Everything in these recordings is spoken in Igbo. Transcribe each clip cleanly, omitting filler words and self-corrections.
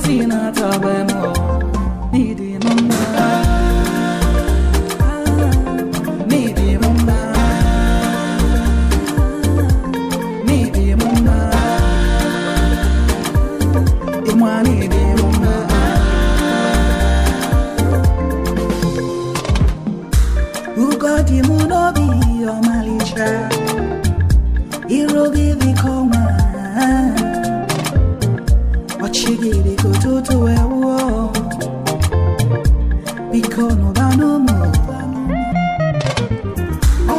Ilechasị na-atabe m n'ịdị m mma, n'ịdị m mma, n'ịdị m mma, ịma n'ịdị m mma. Ugo dị m n'obi, ọmalịcha, iru gị dịka ọnwa, ọchị gị dịka ụtụtụ ewuo. Biko nụba n'ụmụ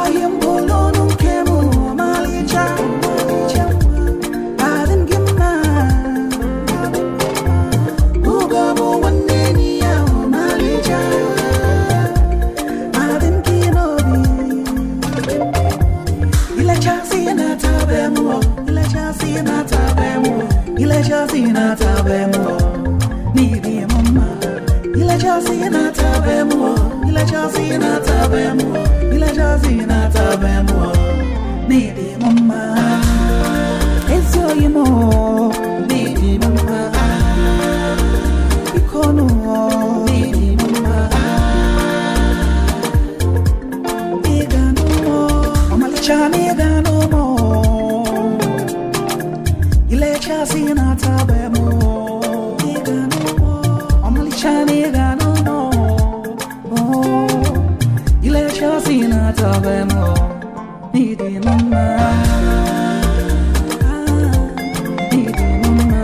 oyi mbụlụnụ nke m, ọmalịcha, adị m gị mma. Ugo bụ nwanne enyi ya, ọmalịcha, adị m gị n'obi. Ilechasị na-atabe m, ilechasị na-atabe m, ilechasị na-atabe m n'ịdị m mma. Ilechasị na-atabe m, ilechasị na-atabe m, ilechasị na-atabe m n'ịdị m mma. Ezi oyi m, n'ịdị m mma. Biko nụ, n'ịdị m mma. Ịga n'ụmụ ọmalịcha na ịga n'ụmụ ilechasị na-atabe m. Ịga n'ụmụ ọmalịcha na ịga n'ụmụ ilechasị na-atabe m n'ịdị m mma, n'ịdị m mma,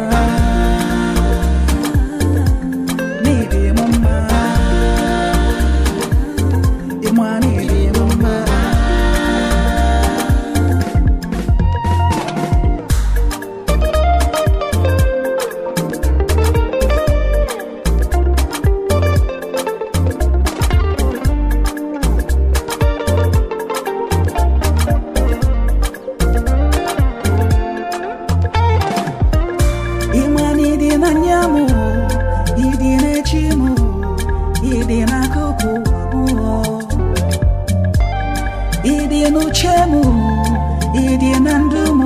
n'ịdị m mma, ịma n'ịdị m mma. Ịma na ịdị n'anya m, ịdị n'echi m, ịdị n'akụkụ ụwa m, ịdị n'uche m, ịdị na ndụ m,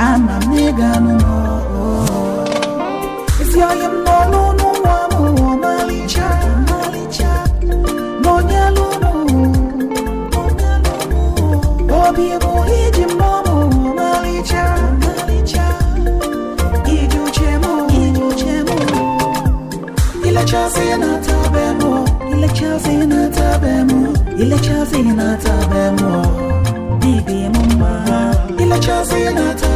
ama m na ị ga-anụ m. Isi oyi m n'ọlụ n'ụwa m, ọmalịcha, ọmalịcha, n'onyelu m, obi bụ iji mmụọ m, ọmalịcha, ọmalịcha, iji uche m, iji uche m. Ilechasị na-atabe m, ilechasị na-atabe m, ilechasị na-atabe m n'ịdị m mma. Ilechasị na-atabe